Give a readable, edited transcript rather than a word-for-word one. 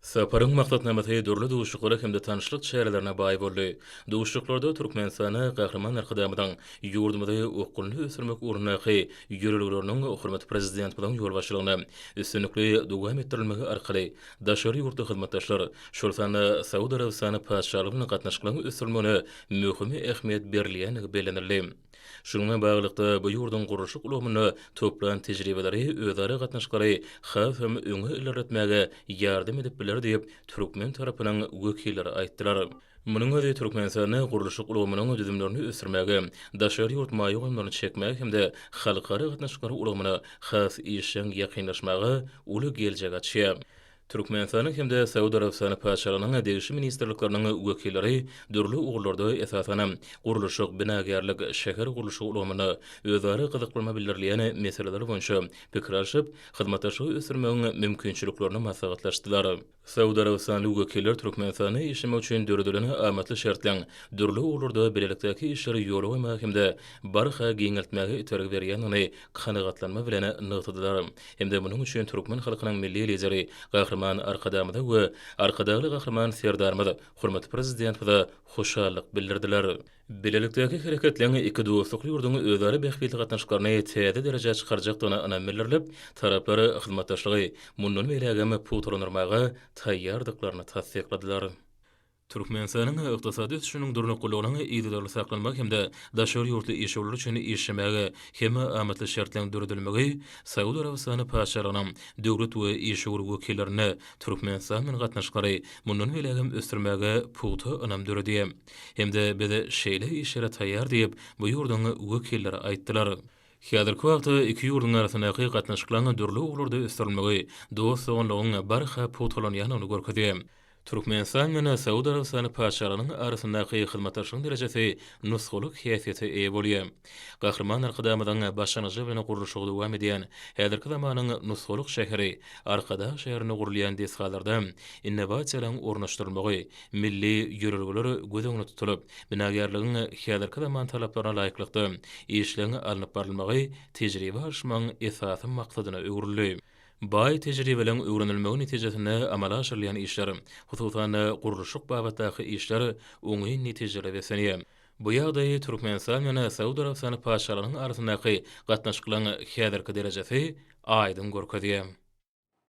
Saparyň maksatnamasy dürli duşuşyklara hem-de tanyşlyk çärelerine baý boldy. Duşuşyklarda Türkmenistanda Gahryman Arkadagymyzyň ýurdumyzy okgunly ösdürmek ugrundaky ýörelgeleriniň hormatly Prezidentimiziň ýolbaşçylygynda üstünlikli dowam etdirilmegi arkaly daşary ýurtly hyzmatdaşlar, şol sanda Saud Arabystany Patyşalygy bilen gatnaşyklaryň ösdürilmegine möhüm ähmiýet berilýändigi bellenildi. Şunuň bilen baglylykda, bu ýurduň gurluşyk ulgamynda toplan tejribeleri özara gatnaşyklary has hem öňe ilerletmäge ýardam edip biler diýip, türkmen tarapynyň wekilleri aýtdylar. Munuň özi Türkmenistanda gurluşyk ulgamynyň düzümlerini ösdürmäge, daşary ýurt maýa goýumlaryny çekmäge hem-de halkara gatnaşyklary ulgamyna has işjeň ýakynlaşmaga uly geljek açýar. Türkmenistanyň hem-de Saud Arabystany Patyşalygynyň degişli ministrlikleriniň wekilleri dürli ugurlarda, esasanam, gurluşyk, binagärlik, şäher gurluşygy ulgamynda özara gyzyklanma bildirilýän meseleler boýunça pikir alşyp, hyzmatdaşlygy ösdürmegiň mümkinçiliklerini maslahatlaşdylar. Saud Arabystanly wekiller Türkmenistanda işlemek üçin döredilen amatly şertleň dürli ugurlarda bilelikdäki işleri ýola goýmaga hem-de barha giňeltmäge itergi berýändigini kanagatlanma bilen nygtadylar hem-de munuň üçin türkmen halkynyň Milli Lideri Gahryman Arkadagymyza we Arkadagly Gahryman Serdarymyz hormatly Prezidentimize hoşallyk bildirdiler. Bilelikdäki hereketleň iki dostlukly ýurduň özara bähbitli gatnaşyklaryny täze derejä çykarjakdygyna ynam bildirilip, taraplar hyzmatdaşlygy mundan beýlägem pugtalandyrmaga taýýardyklaryny tassykladylar. Türkmenistanyň ykdysady ösüşiniň durnuklylygynyň yzygiderli saklanmagy hem-de daşary ýurtly işewürler üçin işlemäge hem amatly şertleriň döredilmegi Saud Arabystany Patyşalygynyň döwlet we işewür wekillerinde Türkmenistan bilen gatnaşyklary mundan beýlägem ösdürmäge pugta ynam döredýär hem-de biz şeýle işlere taýýar diýip, bu ýurduň wekilleri aýtdylar. Häzirki wagtda iki ýurduň arasyndaky gatnaşyklaryň dürli ugurlarda ösdürilmegi dost-doganlygyň barha pugtalanýandygyny görkezýär. Türkmenistan bilen Saud Arabystany Patyşalygynyň arasyndaky hyzmatdaşlygyň derejesi nusgalyk häsiýete eýe bolýar. Gahryman Arkadagymyzyň başlangyjy bilen gurluşygy dowam edýän häzirki zamanyň nusgalyk şäheri Arkadag şäherinde gurulýan desgalarda innowasiýalaryň ornaşdyrylmagy, milli ýörelgeler göz öňünde tutulyp, binagärligiň häzirki zaman talaplaryna laýyklykda işleň alnyp barylmagy tejribe alyşmagyň esasy maksadyna öwrüldi. Baý tejribeleriň öwrenilmegi netijesinde amala aşyrylýan işler, hususan-da, gurluşyk babatdaky işler oňyn netijelere beslenýär. Bu ýagdaýy Türkmenistan bilen Saud Arabystany Patyşalygynyň arasyndaky gatnaşyklaryň häzirki derejesi aýdyň görkezýär.